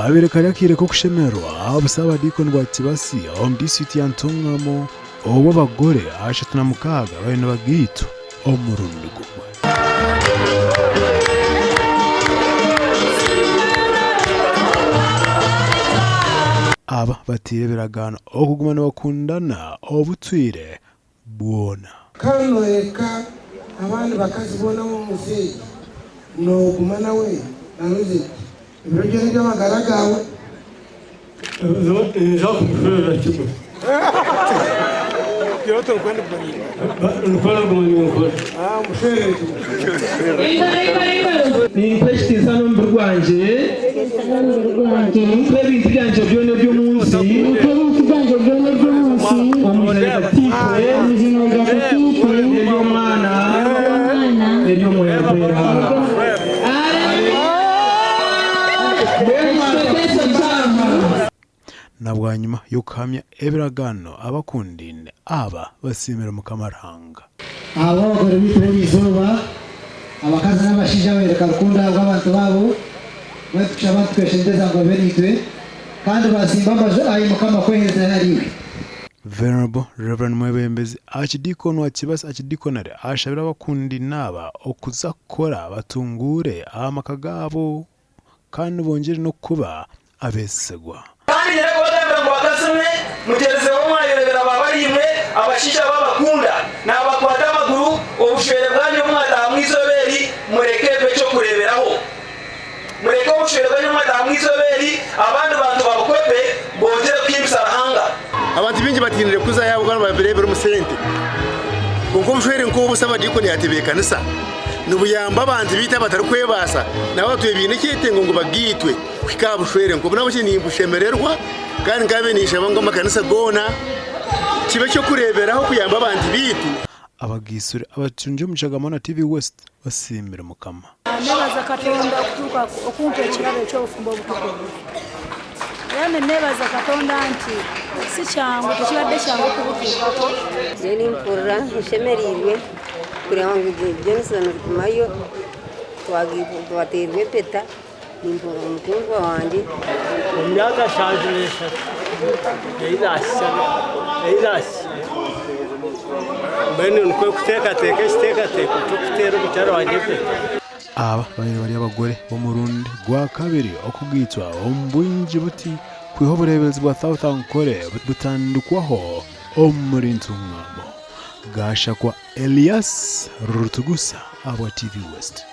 Kabaire kari akaire k'okushemererwa aha busaabadiikoni bwa Kibasi omu disiturikiti ya Ntungamo obu abagore 36 baabaire nibagaitwa omurundi gumwe. Aba bateire ebiragaano okuguma nibakundana obutwire bwona. Kandi nooreka abandi bakazi boona ab'omu nsi egi, nooguma nawe na Rosette ebiro byona eby'amagara gaawe. Ninza kumushwerera kimwe. Nikwo ndikuguma ninkora. Nimpa ekitiinisa n'omubiri gwangye, nimpa ebintu byangye byona eby'omu nsi, omu iziina rya Tataitwe, n'ery'Omwana, n'ery'Omwoyo Orikwera. Na bwanyima y'okuhamya ebiragaano abakundaine aba basiimire Mukama Ruhanga. Ahabw'abagore baitu b'eri izooba, abakazi n'abashaija abayoreka rukundo ahabw'abantu baabo, mbwenu nitukushaba nitukweshengyereza ngu babe naitwe, kandi basimbe amaju, ai Mukama, kweherezayo ahariiwe. Venerable Rev. Mwebembezi Archdeacon wa Kibasi Archdeaconry ashabire abakundaine aba okuza kukora batunguure amaka gaabo. kandi bongyere n'okuba abeesigwa. Kandi nyine kubagambira ngu bakazi mwe, mugyerizeho mwayorebera baabariimwe abashaija ababakunda, naabakwata amaguru, obushwere bwanyu obu mwataahamu eizooba eri, mureke bibe eky'okureeberaho. Mureke obushwere bwanyu obu mwataahamu eizooba eri, abandi bantu babukope, bongyere kuhimbisa Ruhanga. Abantu baingi batiinire kuzayo ahabw'okuba nibabireebera omu sente. Kwonka obushwere nk'obu Saabadiikoni yaatebeekanisa nibuyamba abantu baitu abatarikwebaasa nabo abatwire baine ekyetengo ngu bagaitwe kuhika aha bushwere nk'obu. N'ahabw'ekyo nimbushemererwa kandi nkaabaire ninshaba ngu amakanisa goona kibe eky'okureeberaho kuyamba abantu baitu. Abagaitsire abatungi omu Kyagamana TV West basiimire Mukama. Nebaza Katonda okutuuka okumpa ekirabo eky'obufumbo obutukuvu. Era nenebaza Katonda nti si kyangu, tekibadde kyangu kubutuukako. Nyowe nimpurira nshemereirwe kureeba ngu Johnson Rugumayo twateirwe empeta nimpurira omukundwa wangye. Omu myaka 73 ei naahitsya mbwenu nikwo kuteekateeka ekiteekateeko ky'okuteera omukyara wangye empeta. Aba babaire bari abagore b'omurundi gwakabiri okugaitwa omu bwingi buti kwiha obureeberezi bwa South Ankole butandikwaho omuri Ntungamo. Gashakwa Elias Rutugusa ahabwa TV West.